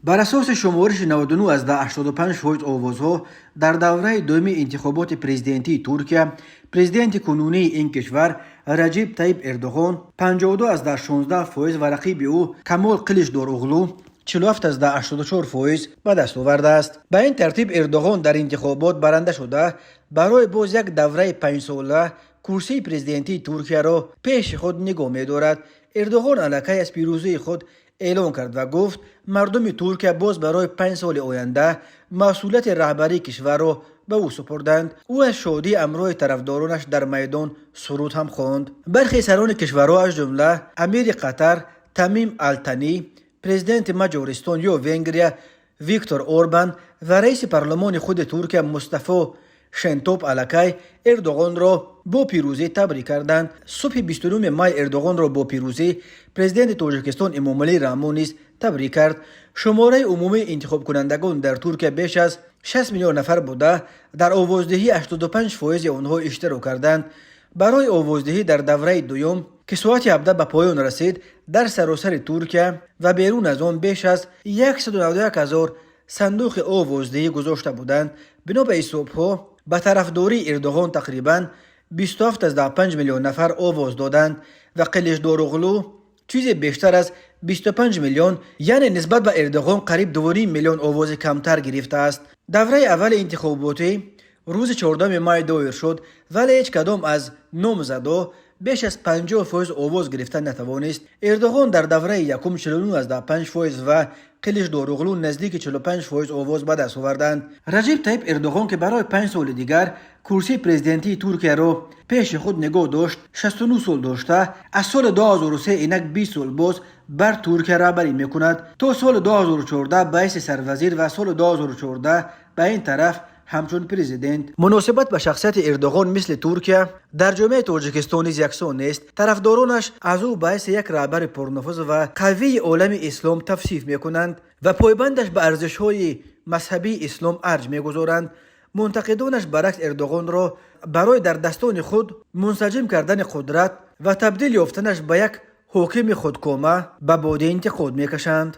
Бар асоси шумориши 99,85% овозҳо дар давраи дуюми интихоботи президентии Туркия, президенти кунунии ин кишвар Раҷиб Таиб Эрдоғон 52,16% ва рақиби ӯ Камол Қиличдороғлу 47,84% ба даст овардааст. Ба ин тартиб Эрдоғон дар интихобот баранда шуда, барои боз як давраи панҷсола курсии президентии Туркияро пеши худ нигоҳ медорад. Эрдоғон аллакай аз пирӯзии худ эълон кард ва гуфт, мардуми Туркия боз барои 5 соли оянда масъулияти раҳбарии кишварро ба ӯ супурданд. Ӯ аз шодии ҳамроҳи тарафдоронаш дар майдон суруд ҳам хонд. Бархе сарони кишварҳо, аз ҷумла амири Қатар Тамим Ал-Тани, президенти Маҷористон ё Венгрия Виктор Орбан ва раиси парлумони худи Туркия Мустафо Шентоп аллакай Эрдоғонро бо пирӯзӣ табрик карданд. Субҳи 29 май Эрдоғонро бо пирӯзӣ президенти Тоҷикистон Эмомалӣ Раҳмон низ табрик кард. Шумораи умумии интихобкунандагон дар Туркия беш аз 6 миллион нафар буда, дар овоздиҳӣ 85 фоизи онҳо иштирок карданд. Барои овоздиҳӣ дар давраи дуюм, ки соати 17 ба поён расид, дар саросари Туркия ва берун аз он беш аз 191 ҳазор сандуқи овоздиҳӣ гузошта буданд. Бино ба ҳисобҳо, ба тарафдории Эрдоғон тақрибан 27,5 миллион нафар овоз доданд ва Қиличдороғлу чизе бештар аз 25 миллион, яъне нисбат ба Эрдоғон қариб 2,5 миллион овози камтар гирифтааст. Давраи аввали интихоботӣ рӯзи 14 май доир шуд, вале ҳеҷ кадом аз номзадо беш аз 50% овоз гирифта натавонист. Эрдоғон дар давраи якум 49,5% ва Қиличдороғлу наздики 45% овоз ба даст оварданд. Раҷиб Таиб Эрдоғон, ки барои 5 соли дигар курсии президентии Туркияро пеши худ нигоҳ дошт, 69 сол дошта, аз соли 2003 инак 20 сол боз бар Туркия раҳбарӣ мекунад. То соли 2014 ба ҳайси сарвазир ва соли 2014 ба ин тараф ҳамчун президент. Муносибат ба шахсияти Эрдоғон мисли Туркия дар ҷомеаи Тоҷикистон низ яксон нест. Тарафдоронаш аз ӯ ба ҳайси як раҳбари пурнуфуз ва қавии олами ислом тавсиф мекунанд ва пойбандаш ба арзишҳои мазҳабии ислом арҷ мегузоранд. Мунтақидонаш баръакс Эрдоғонро барои дар дастони худ мунсаҷим кардани қудрат ва табдил ёфтанаш ба як ҳокими худкома ба боди интиқод мекашанд.